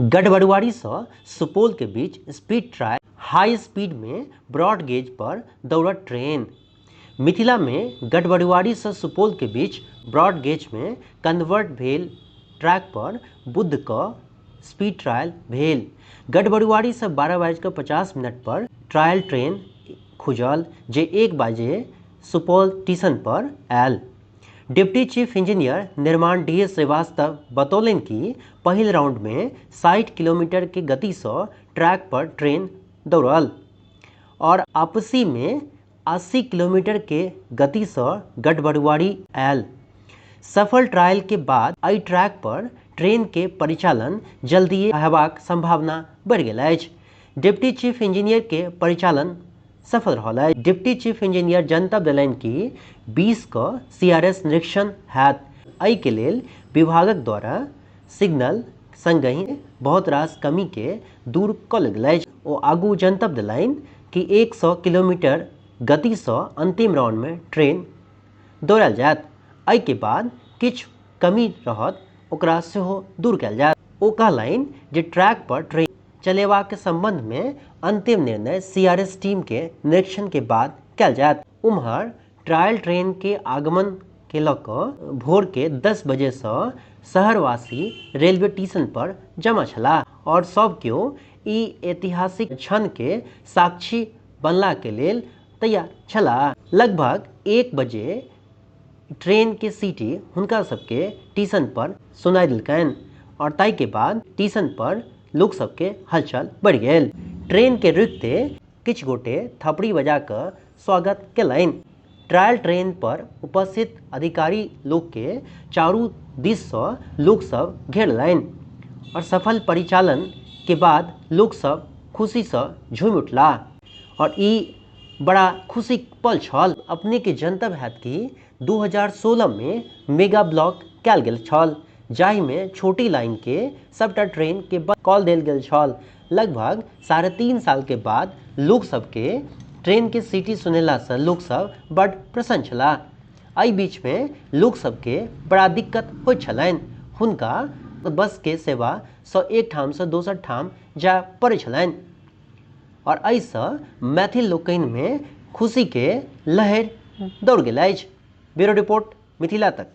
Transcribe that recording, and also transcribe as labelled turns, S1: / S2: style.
S1: गढ़बरुआरी सँ सुपौल के बीच speed trial, हाई speed में ब्रॉड गेज पर दौड़त ट्रेन। मिथिला में गढ़बरुआरी सँ सुपौल के बीच ब्रॉड गेज में कन्वर्ट भेल ट्रैक पर बुध क स्पीड ट्रायल भेल। गढ़बरुआरी सँ 12:50 पर ट्रायल ट्रेन खुजल, जे 1 बजे सुपौल स्टेशन पर आयल। डिप्टी चीफ इंजीनियर निर्माण डी एस श्रीवास्तव बतौलनि कि पहिल राउंड में 60 किलोमीटर के गति से ट्रैक पर ट्रेन दौड़ल और आपसी में 80 किलोमीटर के गति से गढ़बरुआरी आयल। सफल ट्रायल के बाद एहि ट्रैक पर ट्रेन के परिचालन जल्दी हेबाक संभावना बढ़ि गेल अछि। डिप्टी चीफ इंजीनियर के परिचालन सफल रहल अछि। डिप्टी चीफ इंजीनियर जनतब देलनि कि 20 क सीआरएस निरीक्षण हैत। एहि के लेल विभागक द्वारा सिग्नल संगहि बहुत रास कमी के दूर कऽ लेल गेल अछि। ओ आगू जनतब देलनि कि 100 किलोमीटर गति सँ अंतिम राउंड में ट्रेन दौड़ायल जायत। एहि के बाद किछु कमी रहत ओकरा सेहो दूर कयल जायत। ओ कहलनि जे ट्रैक पर ट्रेन चलेबाक संबंध में अंतिम निर्णय सीआरएस टीम के निरीक्षण के बाद कयल जायत। उम्हर ट्रायल ट्रेन के आगमन के लऽ कऽ भोर के 10 बजे सँ शहरवासी रेलवे स्टेशन पर जमा छलाह और सब केओ ई ऐतिहासिक क्षण के साक्षी बनला के लेल तैयार छलाह। लगभग 1 बजे ट्रेन के सीटी हुनका सबके स्टेशन पर सुनाई देलकनि और ताहि के बाद स्टेशन पर लोक सबके हलचल बढ़ि गेल। ट्रेन के रुकिते किछु गोटे थपड़ी बजा कऽ स्वागत केलनि। ट्रायल ट्रेन पर उपस्थित अधिकारी लोक के चारू दिस सँ लोक सब घेरलनि और सफल परिचालन के बाद लोक सब खुशी सँ झूमि उठलाह और ई बड़ा खुशी पल छल। अपने के जनतब हैत कि 2016 में मेगा ब्लॉक कयल गेल छल, जाहि में छोटी लाइन के सबटा ट्रेन के बंद कऽ देल गेल छल। लगभग 3.5 साल के बाद लोक सबके ट्रेन के सीटी सुनेला से लोक सब बड प्रसन्न छलाह। एहि बीच में लोक सबके बड़ा दिक्कत होइत छलनि। हुनका बस के सेवा सँ एक ठाम सँ दोसर ठाम जाय पड़ैत छलनि और एहिसँ मैथिल लोकनि में खुशी के लहरि दौड़ गेल अछि। ब्यूरो रिपोर्ट, मिथिला तक।